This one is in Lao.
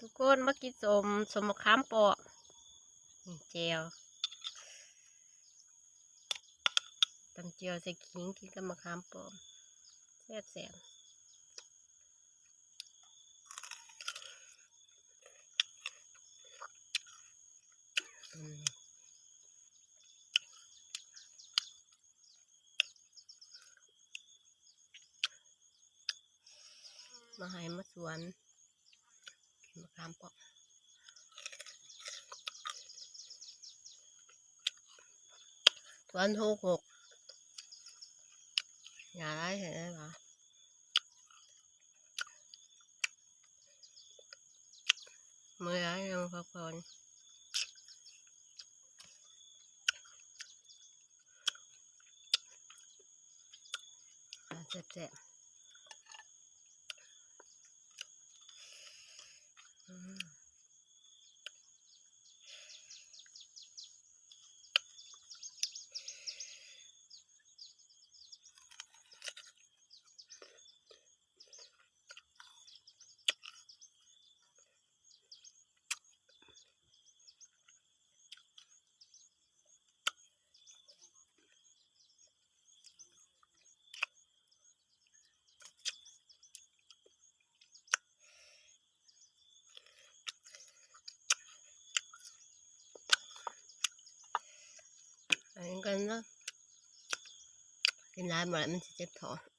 ທຸກຄົນມາກິນສົ້ມ ສົ້ມມະຂາມປ້ອມ ນີ້ແຈ່ວ ຕຳແຈ່ວໃສ່ຂີງ ກິນກັບມະຂາມປ້ອມ ແຊບໆ. ມາໄຮ່ມາສວນ ມະຂາມປ້ອມ ສວນຫົກຫົກ ຢ່າໄດ້ເຫັນໄດ້ຫວາ ເມື່ອຍແລ້ວຍັງພັກຜ່ອນ ອ່າ ແຊບໆ ອືມ. ອັນນີ້ກ່ອນເນາະ ກິນຫຼາຍບໍ່ໄດ້ ມັນຊິເຈັບທ້ອງ.